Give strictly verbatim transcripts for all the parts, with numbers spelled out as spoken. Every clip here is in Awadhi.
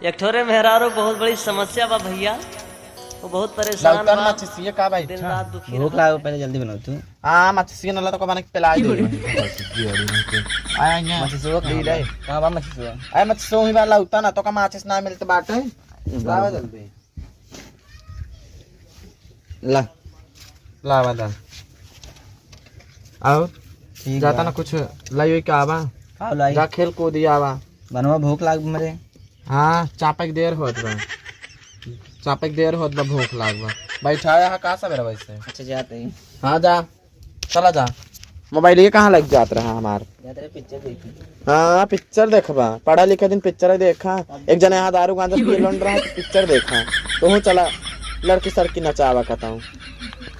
एक ठोरे मेहरारू बहुत बड़ी समस्या बा भइया, वो बहुत परेशान लौटन बा। माचिसिया का भाई? दिन रात दुखी भूख रहत लागो, है। पहले जल्दी बनाओ तू। हाँ, माचिसिया नला तो को बना के पिला दे। आया यहाँ। माचिसिया कहाँ दी बा? रे। कहाँ बा माचिसिया? अरे माचिसिया ही बा, लौटा ना तो का माचिस ना मिलत बाटे। लावा जल्दी। ला। लावा दा। और ठीक जाता बा। ना कुछ लाई हुई का आवा? का लाई? जा खेल कूद ही आवा। बनवा भूख लाग मरे। हाँ, चापे के देर होत बा। चापे के देर होत बा, भूख लाग बा। बैठाया है का सवेरे वैसे? अच्छा, जाते ही। हाँ, जा। चला जा। मोबाइल ये कहाँ लग जात रहा हमार? जात रहे पिक्चर देखे। हाँ, पिक्चर देखबा। पढ़ा लिखा दिन पिक्चर देखा। एक जने यहाँ दारू गांजा पिए लोन रहा तो पिक्चर देखा। तोहू चला लड़की सड़की नचावा कहताऊँ।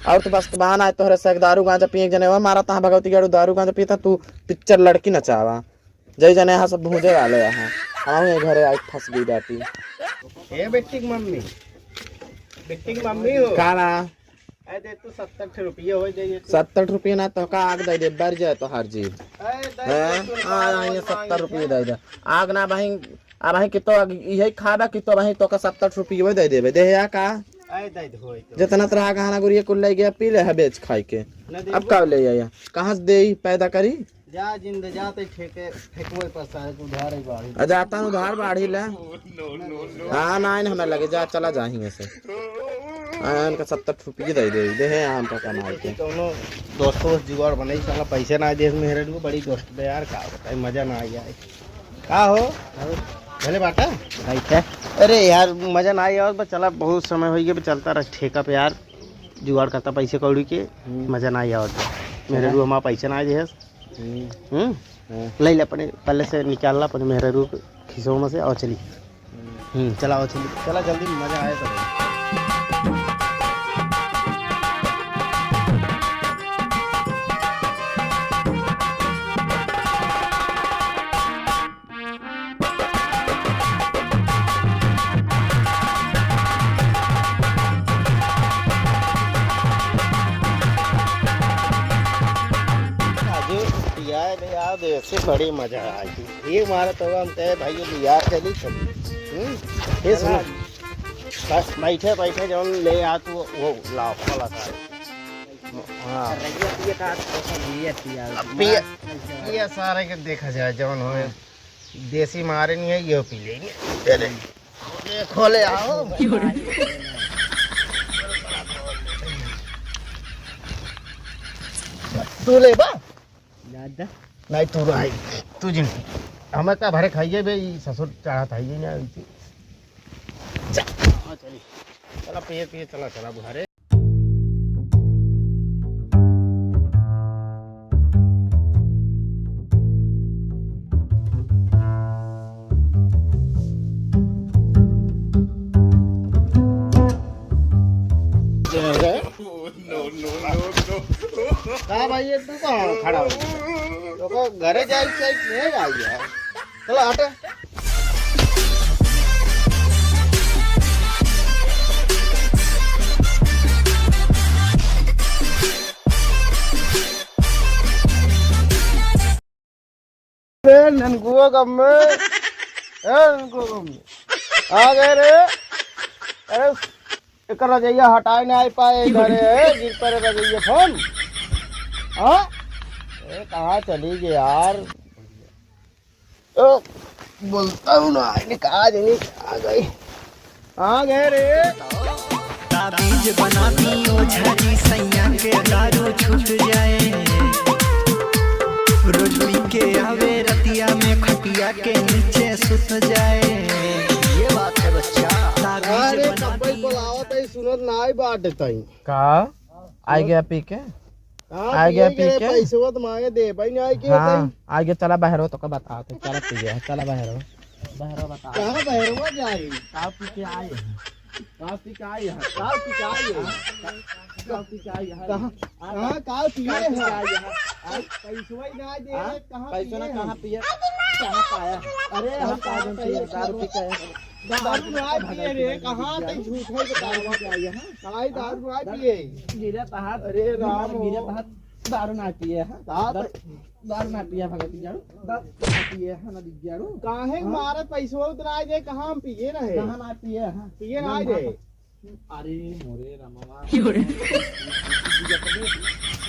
और तो बस बहाना है तोहरे से एक दारू गांजा पिए, एक जने वह मारा तहाँ भगवती गाड़ू दारू गांजा पीता, तू पिक्चर लड़की नचावा। जय जने यहाँ सब भूंजे वाले यहाँ। हम ये घरे आके फंस गई बाटी। ए बिट्टी की मम्मी, बिट्टी की मम्मी हो। का बा? अरे दे तू सत्तर ठे रुपये हो जाइए तू। सत्तर रुपये ना तो का आग दे दे, बर जाए तो हर जी। अरे दे हैं? दे तू आ, ना, आ, ये ना, सत्तर रुपये दे दे। आग ना बहिन, आ बहिन कि तो आग यही खाबा कि तो बहिन तो का सत्तर रुपये दे देबे। दे या का? अरे दे दे होई तो। जितना तरह गहना गुरिया कुल ले गया, पी ले है बेच खाई के। ना दे अब वो। का ले आया? कहाँ से दे पैदा करी? जा जिंद जा ते ठेके, ठेकवे पर सारे को उधार ही बाढ़ी। आ जाता हूँ उधार बाढ़ी ला। हाँ, ना, ना, हमें लगे, जा, चला जा हियाँ से। हाँ, इनका सत्तर रुपये दे दे, दे है आम का कमाई के। कौनो दोस्तों से जुगाड़ बनाई, साला पैसे ना दे, मेहरे को बड़ी दोस्त बे यार, का बताई, मजा ना आई यार। का हो? भले बाटा? भाई क्या? अरे यार, मजा ना आई और बस चला, बहुत समय हो गया, बस चलता रह ठेका पे यार, जुगाड़ करता पैसे कौड़ी के, हम्म। मजा ना आई और। मेहरे चला। को हमारा पैसे ना दे। हम्म। हम्म? हाँ। ले ले अपने पल्ले से निकाल ला अपने मेहरारू के खिसो में से और चली। हम्म। हम्म, चला और चली। चला जल्दी मजा आए तो। आज पिया ले आओ, देसी बड़ी मजा आई। ये मारे तो हम कहे, "भाई, ये बिहार चली, चली।" हम्म? ये सुनो, बस बैठे, बैठे जौन ले आ तू, वो लाओ, वाला का। हाँ। रैया पिए का, तो सब ये पिया। अब पिए, ये सारे के देखा जाए, जौन हो। देसी मारे नहीं है, ये पी लेंगे। अरे, ये खोले आओ। तू ले बा। दादा। नहीं, तू रही। तू जिन। हमें का भरे खाइए बे, ई ससुर चढ़ा था, ये ना इनकी। जा। हाँ, चली। चला, पिए, पिए, चला, चला, बुहारे। का भाई, ये तू कहाँ खड़ा हो गया? तो को घरे जाए, जाए, नहीं आई है। चलो, हटे। ए, ननकुआ गम्मे। ए, ननकुआ गम्मे। आ गए रे। अरे, एकर रजइया हटाए ना आए पाए घरे, ए, गिर पड़े रजइया फोन। हाँ? ए, कहाँ चली गई यार? ओ, बोलता हूँ ना, इन्हें कहा जाने आ गई। आ गए रे। ताबीज बना दी ओझा जी, सैया के दारू छूट जाए। रोज पी के आवे रतिया में खटिया के नीचे सुत जाए। ये बात है बच्चा। ताबीज अरे बना कब्बई दी बोलावत है, सुनत ना आई बाटे तई। का? आ गया पी के? हाँ, आ गया पिए के पी के? पैसवा तो मांगे दे, भाई, नहीं आए के हाँ, भाई? आ गया, चला बहरो तो का बता, तो चला पी गया, चला बहरो। बहरो बता। कहाँ बहरवा जाए? का पी के आए हैं? का पी के आए हैं? का पी के आए हैं? का पी के आए हैं? कहाँ, कहाँ का पिए हैं? का पी के आए हैं? आ, पैसवा ही ना दे, हाँ? कहाँ पैसवा ना पिए हैं? कहाँ पिए? कहाँ पाया? अरे, कहाँ हम पाया? कहाँ पिए? दारू पी के आए हैं। दारू ना पिए रे, कहाँ तक झूठ है बतावा? दारू पी के आए हैं? आई दारू ना पिए। गिरा तहार। अरे राम हो। गिरा तहार। दारू ना पिए है। का दारू, दारू ना पिए भगत जारू। दारू ना पिए है ना दिग्गारू। काहे हाँ? मारे पैसवा उतराए दे, कहाँ हम पिए रहे? कहाँ ना पिए है? पिए ना ना, दे। ना। अरे मोरे रामवा। क्यों रे?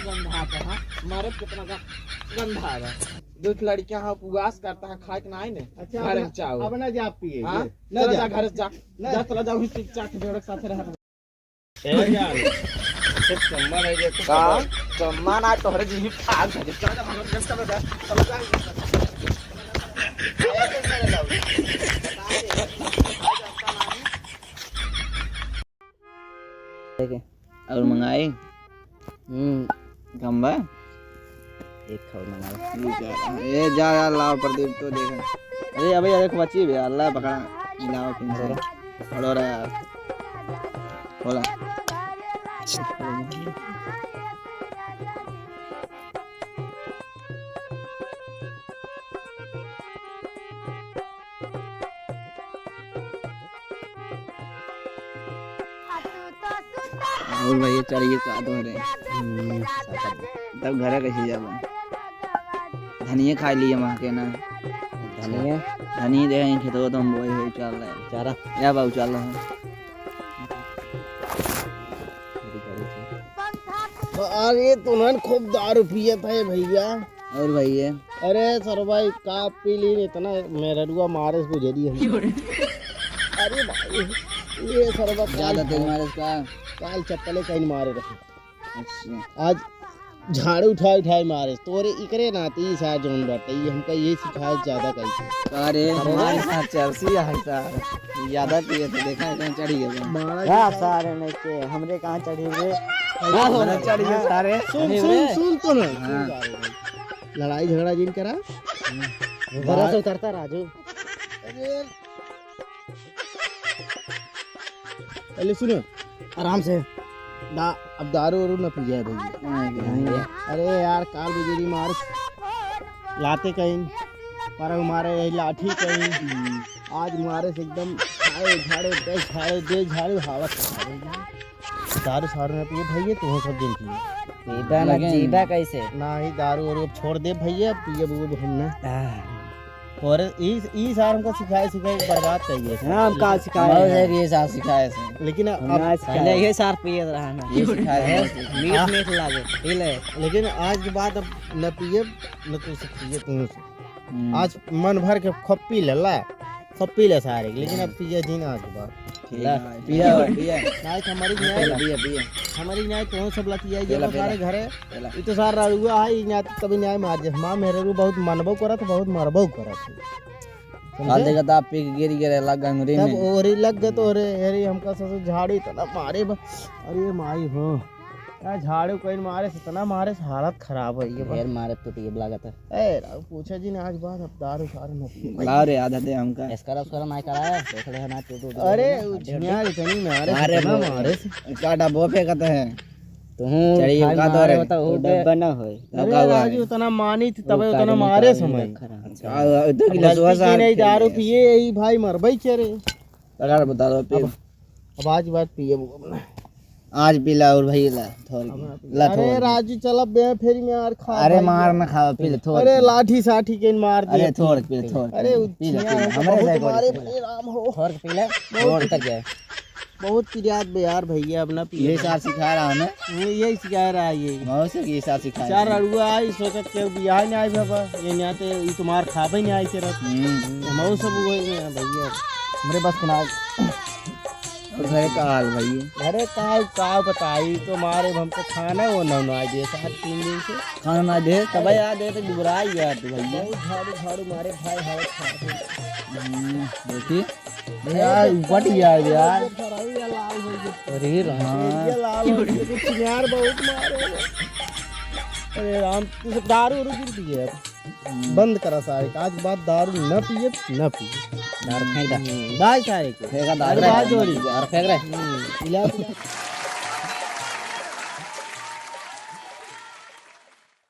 गंधा था, हाँ? मारे कितना ग-, गंधा है। दो लड़कियां हैं, उपवास करता है, खाए के ना आए ने। अच्छा, घर अब में ना, चावल। अब ना जा पिए, हाँ? ये। ना चला जा। जा घर से जा। ना। जा, चला जा, वहीं चुपचाप ढोलक साथ रह। ए यार, सिर्फ चम्मा रह गया, तो का? खबर। चम्मा ना तोहरे जी फाड़ दे। चला जा, चला जा, चला जा। देखे, और मंगाई? हम्म, कम बा? एक खाओ मंगाओ। ठीक है। ए, जा यार, लाओ प्रदीप तो देखा। अरे, अबे, एक बची बे, अल्लाह पकड़ा। लाओ, किन से? अरे। पड़ो रे यार। बोला। राहुल भैया चढ़िए का दो रे। हम्म। तब घरे कैसे जाबो? धनिया खा लिए वहाँ के ना। धनिया? धनिया दे हैं खेतवा तो हम बोए है, चल रहे हैं। चारा? या बाबू चल रहे हैं। अरे तुनन खूब दारू पियत है भैया। और भैया? अरे सरवा, का पी ली, इतना मेहररुआ मारे से गुजरी है। अरे भाई, ये सरवा काल ज्यादा तेज मारे का? काल चप्पले कहीं मारे रहे। अच्छा। आज झाड़ू उठाए उठाए मारे। तोरे इकरे नाते ई सार जौन बाटे, ई हमका ये सिखाए ज्यादा कइसे। अरे, हमारे साथ चरसी है सार। ज्यादा पिए तो देखा है, कहीं चढ़ी गया। मारा का सारे नहीं के, हमरे कहाँ चढ़ी हुए? हाँ, हमरे चढ़ी गए सारे। सुन, नहीं सुन, रे। सुन तो ना। हाँ। लड़ाई झगड़ा जिन करा। हम्म। भरोसा उतरता राजू। अरे। पहले सुनो, आराम से। दा-, अब दारू वारू न पिए भैया। हाँ, हाँ। अरे यार, काल बिजली मार लाते कहीं, पर मारे यही लाठी कहीं। आज मारे से एकदम झाड़े, झाड़े, दे झाड़े, दे झाड़े, हालत खराब हो गई। दारू सारू न पिए भैया, तुम सब दिन पिए। पीबा न लेकिन जीबा कैसे? ना ही दारू वारू अब छोड़ दे भैया, अब पिए वो हम ना। आह। और ई, ई सार हमको सिखाए, सिखाए बर्बाद कर दिए। हाँ, हम का सिखाए और हैं? एक ये सार सिखाए से। लेकिन हम अब ना सिखाए। पहले ये सार पिए रहा ना। ये सिखाए हैं। मीठ, हाँ। मीठ लागे, पी ले। लेकिन आज के बाद अब न पिए, न तू से पिए, तू से। हम्म। आज मन भर के खूब पी ले, ला, खूब पी ले सारे, लेकिन अब पिए जी ना आज के बाद। ठीक है, पिया, पिया। ना, तो हमारी हाँ, न्याय पिया, ला। पिया, पिया। हमारी न्याय तो सब लतिया, ये पिया, तो सारे पिया। घरे चला। ई तो सारा रउआ है, ई न्याय तभी न्याय मार दे। माँ मेहररू बहुत मनबो करत, बहुत मरबो करत। समझे? काल देखा था, आप पी के गिर गए, लग गए अंगुरी तब में। ओरी लग गए तो, अरे, अरे, हमका ससुर झाड़ू इतना मारे बा। अरे माई हो, का झाड़ू कोई मारे से, इतना मारे से, हालत खराब हो गई बा। ढेर मारे तो ये लागत है। ए, राव, पूछा जी ने आज बात, अब दारू सारू न पिए। लाओ रे, आधा दे हमका। एस्करा उस्करा नाय कराया, देख ले ना, तू, तू, तू, अरे, तू, उ झियार इतनी मारे, अरे, इतना वो मारे से। का डब्बो फेंकत है? तू चढ़िए, खाली का मारे दो रे? बता, वो वो डब्बा ना होए। अरे, का हुआ राजू, है? उतना मानी थी, तबे वो उतना कागज मारे निकाल समय। रखा रहा। अच्छा। का हुआ? दो अब गिलास गलती हुआ की साहब नहीं, के दारू लिए। पिए, यही भाई मरबई के रे। पकड़ बता दो, फिर। अब अब आज बात पिए वो अपना। आज पी ला और भाई ला, थोड़ अब के। ना पी। ला, अरे थोड़ के। राजू, चल अब बे फेरी में यार, खा अरे भाई मार यार। ना खाओ, पी ले, थोड़ अरे के। लाठी साठी के मार दिए अरे थोड़ पी। के, थोड़ के। अरे पी ले, उछिया पी ले। है तो हमरे बहुत से मारे, थोड़ के। भले राम हो। थोड़ के पी ले, बहुत थोड़ उतर जाए। बहुत पिरियात बे यार भैया, अब ना पिए। ये सार सिखा रहा है ना? ये, यही सिखा रहा है ये। बहुत से ये सार सिखा रहा है। चार अड़ुआ आई, सोचत के बियाह नहीं आई बाबा, ये नहीं आते, ये तुम्हार खाबे नहीं आई के रत। हम्म। हम सब वही में हैं भैया। हमरे बस के ना। और घरे का हाल भैया? घरे का हाल का बताई, तो मारे हम तो खाना वो ना, ना दे साहब तीन दिन से। खाना ना दे, तब यार दे तो दुबराई गया तू भैया। बहुत झाड़ू, झाड़ू मारे भाई, हालत खराब हो गई। हम्म, देखी। यार, उपट गया यार। अरे राम। हाँ। ये लाल हो गया, कुछ यार बहुत मारे। अरे राम, तू सब दारू उरू गिर दिए अब। हम्म। बंद करा सारे, आज के बाद दारू न पिए, न पिए। दारू फेंक दे। हम्म, भाई सारे के। फेंका दारू। अरे बात हो रही। दारू फेंक रहे। हम्म, इलाज।